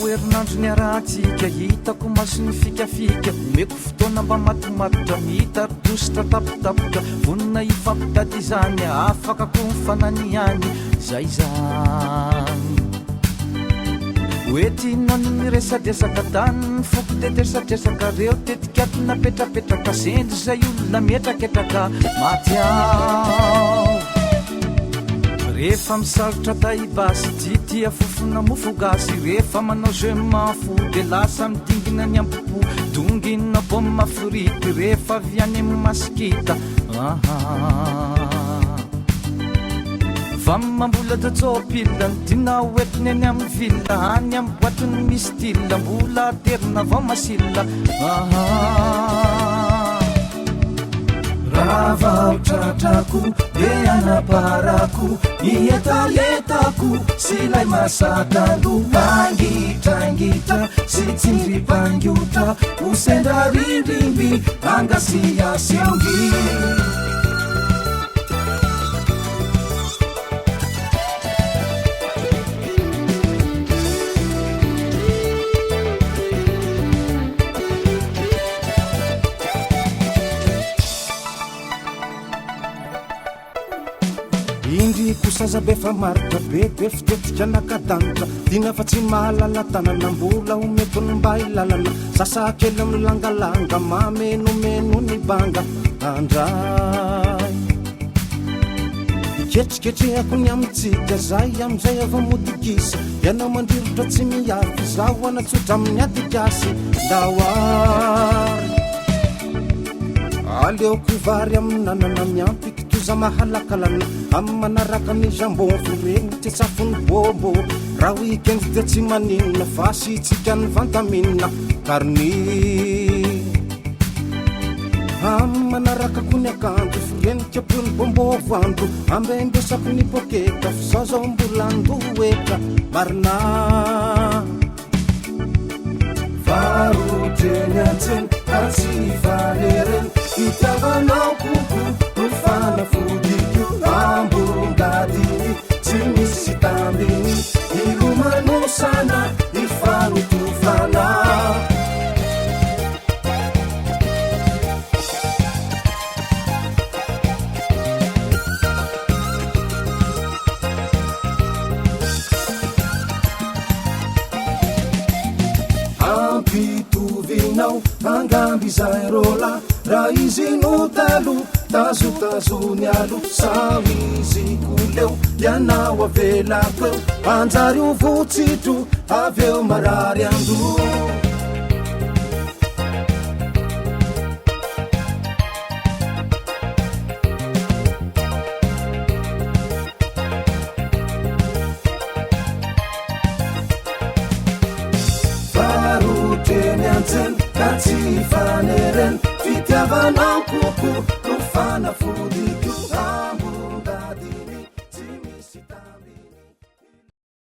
Vao herinandro niarahantsika, hitako maso ny fikafika, omeko fotoana mba matomatotra, mitari-dositra tapitapitra, vonona hifampitady izany, afaka koa mifananihany, zay izany. Hoe tianao ny miresadresaka, tany ny foko dia tresadresaka, reo tetikady napetrapetraka, sendra izay olona mihetraketraka, maty aho. Rehefa misalotra taibasy, tsy tia fofona mofo gasy. Rehefa manao je m'en fous, dia lasa midingina ny ampopo. Dongina pomme frite, rehefa avy any amin'ny masikita. Fa mambola jajopila, ny tiana ho entina eny amin'ny ville. Any amin'ny boatiny misy style, mbola aterina vao masila. Raha vao tratrako dia anaparako ny hetahetako sy ilay masakalo mangitrangitra sy tsindrim-pangotra ho sendra rindrimby angasiasiongy. Indry kosa aza be fa maritra be be fitetika nakadanitra dina fa tsy mahalala tanana mbola omeko ny mba ilalana sasa kely milangalanga mamenomeno ny banga andray Iketriketrehako ny amintsika zay amizay ava mody gisa ianao mandrirotra tsy miafy zaho anatsotra amin'ny adikasy ndao ary aleoko vary amin'anana miampy kitoza mahalakalana amin'ny manaraka ny jambon firegny tsy tsafony bôbô raha weekend dia tsy maninona fa asitsika ny vantamina karni Amin'ny manaraka koa ny akanjo Firenika toy ny bombo voandro Ambembesako ny poketra F'izao zao mbola andoha Marina Varotra eny an-tsena ka tsy hifanerena Fitiavanao koko no fanafodiko Ambongadiny tsy misy tambiny Ilomanosana ifanotofana Ampitovinao angamba izay rola raha izy no taloha tazotazony aloha sao izy koleo ianao avelako eo anjary ho votsitro avy eo marary andoha. Varotra eny an-tsena ka tsy ifanerena, fitiavanao koko no fanafody.